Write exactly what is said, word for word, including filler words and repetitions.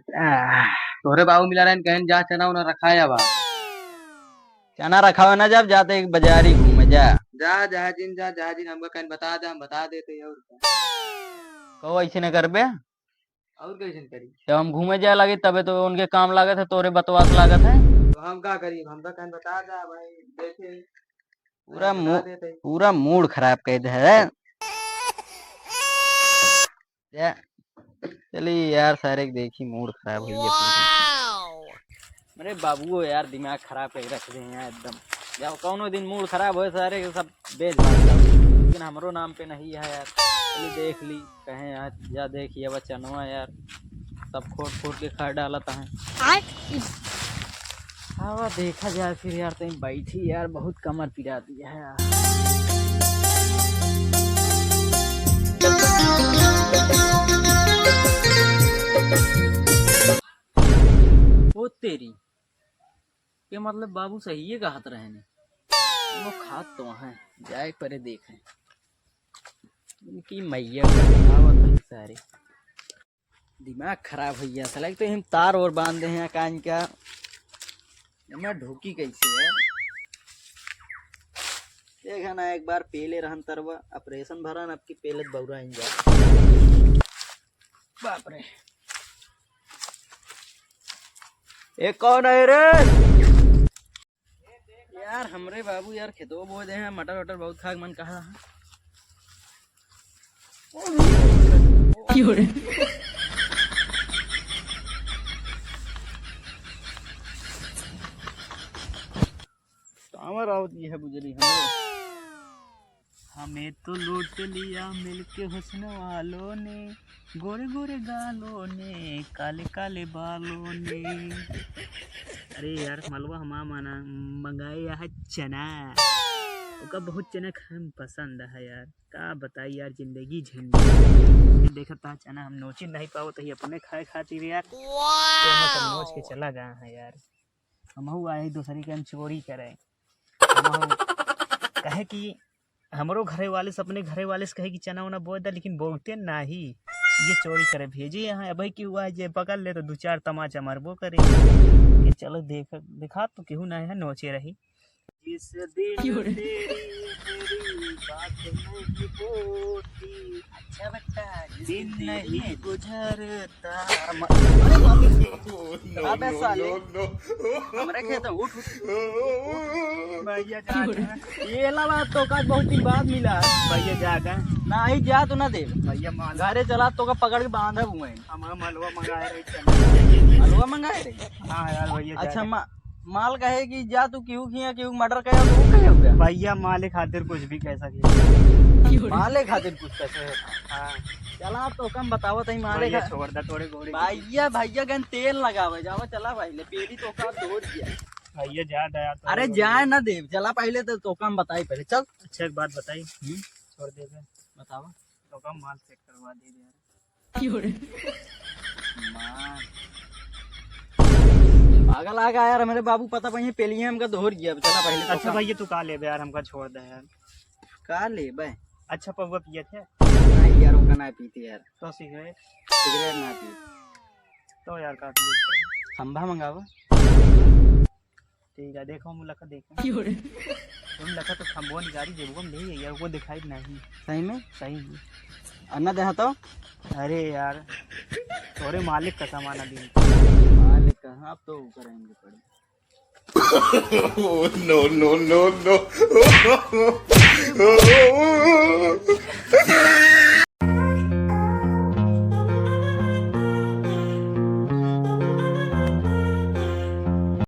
आह। तोहरे बाबू मिला रहन, कहन जा चना उना रखाया बा। चना रखावे ना जाब, जाते एक बाजारी घूमे जा। जा, जा जिन, जा, जा जिन, हमका कहन बता दे, हम बता देते, और का। कहो ऐसे न करबे। और कैसे न करी? जब हम घूमे जाए लगे तबे तो उनके काम लागत है, तोरे बतवास लागत है। तो हम का करी, हमका कहन बता दे भाई, देखे। पूरा बता मू-, देते। पूरा मूड खराब कर दे है। या, चलिए यार, सारे के देखी मूड खराब हो गया पूरा। अरे बाबुओ यार, दिमाग खराब कर रख दे हैं एकदम। जब कौनो दिन मूड खराब होए, सारे के सब बेच भाग जाओ। लेकिन हमरो नाम पे नहीं है यार। चलिए देख ली, कहें यार, जा देखिए बच्चा नवा यार, सब खोट खोट के खा डालत हैं। आवा देखा जाए फिर यार, तई बैठी यार, बहुत कमर पिराती है यार। ओ तेरी, ये मतलब बाबू सही है कहत रहे ने। वो खात तो हैं, जाए परे देखें। इनकी मैया का आवत है सारे। दिमाग खराब हो गया साला। एक तो हम तार और बांध दे हैं कान का, मैं ढोकी कैसे यार। देखा ना, एक बार पेले रहन तरवा, ऑपरेशन भरन, अब की पेले बौरा इंजा। बाप रे, ये कौन है रे? यार, हमरे बाबू यार, खेतवा बोए दे हैं, मटर वटर बहुत खाए के मन कहा है। क्यों रे? कांवर आवत ये है बुजरी हमरे। हमें तो लूट लिया मिलके हुस्न वालों ने, गोरे गोरे गालों ने, काले काले बालों ने। अरे यार, मलवा हमा मना मंगाए यहाँ चना, ओका बहुत चना खाए में पसंद है यार। का बताई यार, जिंदगी झंड। ये देखत ता चना हम नोचे नहीं पावत ही अपने खाए खातिर यार। तो हम सब नोच के चला गया है यार। हमहू आए दूसरी के हम चोरी करे। हमहू कहे कि हमरो घरे वाले से, अपने घरे वाले से कहे कि चना उना बोए दे, लेकिन बोते नाही। ये चोरी करे भेजे यहाँ, अब की हुआ है, जे पकड़ ले तो दो चार तमाचा मारबो करे। कि चलो देख, देखा तो केहू ना है, नोचे रही। जिस दिन क्यों रे? तेरी मेरी बात नहीं होती, अच्छा बेटा, जिस दिन दिन नहीं तेरी गुजरता। अरे बाप रे। अबे साले। हमरे खेत में उठ, उठ। भैया जा रहे हैं। ये ला बात तो का बहुत दिन बाद मिला। भैया जा रहे हैं। नाही जा तो ना दे। भैया माल। घरे चला तो का पकड़ के बांधा हुए। हम मलवा मंगाए रहे चना। मलवा मंगाए रहे? हाँ यार भैया जा अच्छा रहे हैं। मा-, माल कहे कि जा तू केहू किया केहू मर्डर करे तो वो कहे हो गया? भैया माले खातिर कुछ भी कह सके। माले खातिर कुछ कह सके। हाँ। चला तो कम बतावत ही माले भैया खा-, छोड़ दे थोड़े गोरे। भैया, भैया गन तेल लगावे जावा, चला भाई ले पेरी तो का तोड़ दिया। भैया जा दया तो अरे जाए ना देव, चला पहले तो, तो कम बताई पहले, चल। अच्छा एक बात बताई। हम्म। छोड़ दे बे। बतावा। तो कम माल सेट करवा दे दे यार। क्यों रे? मार। पागल आ गया यार, मेरे बाबू पता पइहे पेलिए हमका दोहर गया। चला पहले तो अच्छा का भैया तू का लेबे यार, हमका छोड़ दे यार। का लेबे? अच्छा पौवा पियत है? नहीं यार, ओका ना पीते यार। तो सिगरेट? सिगरेट ना पी। तो यार का पियत है? खंभा मंगावा। ठीक है, देखो मुलाका देखो। क्यों रे? तुम लखा तो खंभवा निकारी जेबुआ में ले यार, वो दिखाई नहीं। सही में? सही में। अन्ना देहा तो? अरे यार, तोरे मालिक का सामान अभी। मालिक का, हाँ, अब तो ऊपर आएंगे पड़े। Oh, no, no, no, no।